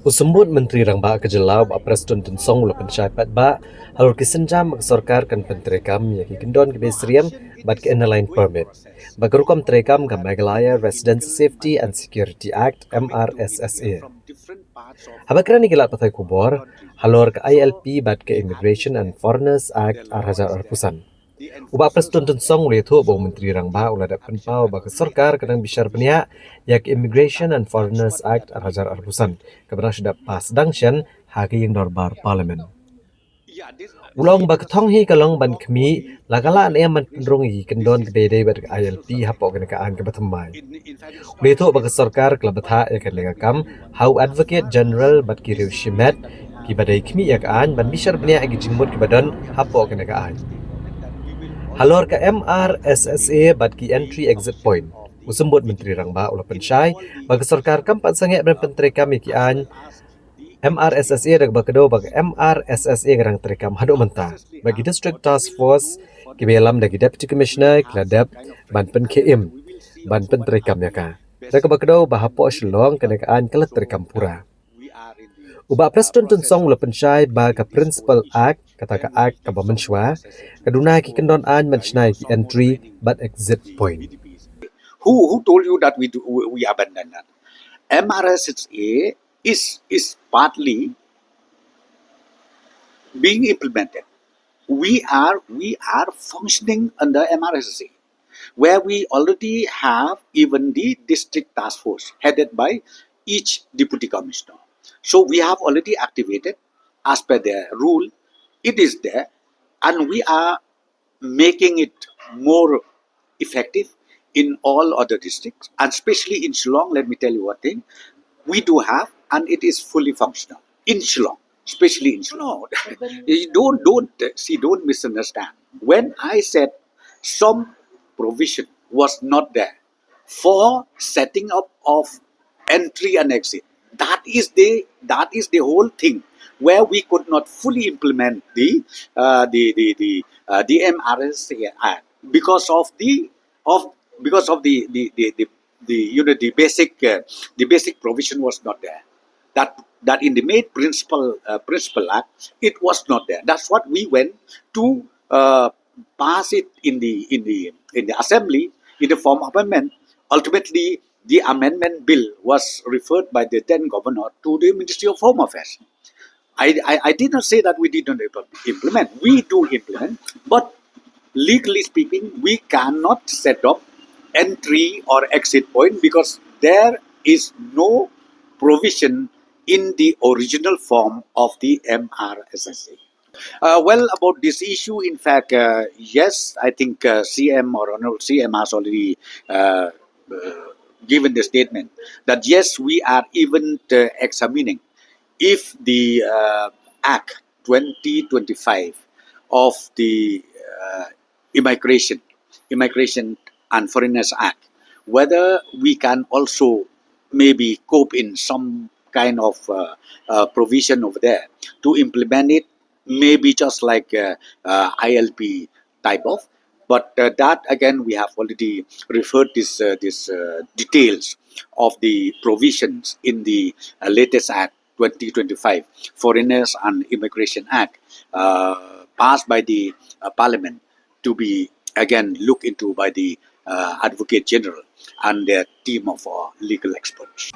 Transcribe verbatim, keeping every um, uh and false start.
U Symbud Myntri Rangbah ka jylla, u Bah Prestone Tynsong, u la pynshai paidbah halor ki sienjam ba ka sorkar kan pyntreikam ïa ki kyndon ki bei syriem bad ki Inner Line Permit, bad ka rukom treikam ka Meghalaya Residents Safety and Security Act, M R S S A. Haba kren ïa ki lad pathai khubor halor ka I L P bad ka Immigration and Foreigners Act ar hajar arphew san, u Bah Prestone Tynsong u la ïathuh ba u Myntri Rangbah u la dep pynpaw ba ka sorkar ka dang bishar bniah ïa ka Immigration and Foreigners Act ar hajar arphew san, kaba dang shu dep pass dang shen ha ka ïing dorbar Parliament. U la ong ba ka thong hi ka long ban khmih la ka lah ne em ban pynrung ïa ki kyndon kiba ïadei bad ka I L P hapoh kane ka aiñ kaba thymmai. U la ïathuh ba ka sorkar ka la bthah ïa kane ka kam ha u Advocate General bad ki riew shimet kiba dei khmih ïa ka aiñ ban bishar bniah ïa ki jingmut kiba don hapoh kane ka aiñ. Halor ka M R S S A bad ki Entry Exit Point, u Symbud Myntri Rangbah u la pynshai ba ka sorkar kam pat sangeh ban pyntreikam ïa ki aiñ M R S S A da kaba kdew ba ka M R S S A ka dang treikam haduh mynta, bad ki District Task Force kiba ïalam da ki Deputy Commissioner ki la dep ban pynkhie im, ban pyntreikam ïa ka, da kaba kdew ba hapoh Shillong kane ka aiñ ka la treikam pura. U Bah Prestone Tynsong u la pynshai ba ka Principal Act, kata ka Act kaba mynshuwa, ka duna ki kyndon aiñ ban shna ïa ki Entry bad Exit Point. Who who told you that we do we, we abandon that? M R S S A is is partly being implemented. We are we are functioning under M R S S A, where we already have even the district task force headed by each deputy commissioner. So we have already activated as per their rule. It is there, and we are making it more effective in all other districts, and especially in Shillong. Let me tell you one thing: we do have, and it is fully functional in Shillong, especially in Shillong. You don't don't uh, see, don't misunderstand. When I said some provision was not there for setting up of entry and exit, that is the that is the whole thing where we could not fully implement the uh, the the the, uh, the M R S A Act because of the of because of the the the, the, the you know the basic uh, the basic provision was not there. That that in the main principal uh, principal act, it was not there. That's what we went to uh, pass it in the in the in the assembly in the form of amendment. Ultimately, the amendment bill was referred by the then governor to the Ministry of Home Affairs. I, I, I did not say that we did not implement. We do implement, but legally speaking, we cannot set up entry or exit point because there is no provision in the original form of the M R S S A. Uh, well, about this issue, in fact, uh, yes, I think uh, C M or Honorable C M has already uh, uh, given the statement that yes, we are even uh, examining if the uh, Act twenty twenty-five of the uh, Immigration, Immigration and Foreigners Act, whether we can also maybe cope in some kind of uh, uh, provision over there to implement it, maybe just like uh, uh, I L P type of. But uh, that again, we have already referred this uh, this uh, details of the provisions in the uh, latest Act twenty twenty-five, Foreigners and Immigration Act, uh, passed by the uh, Parliament, to be again looked into by the uh, Advocate General and their team of uh, legal experts.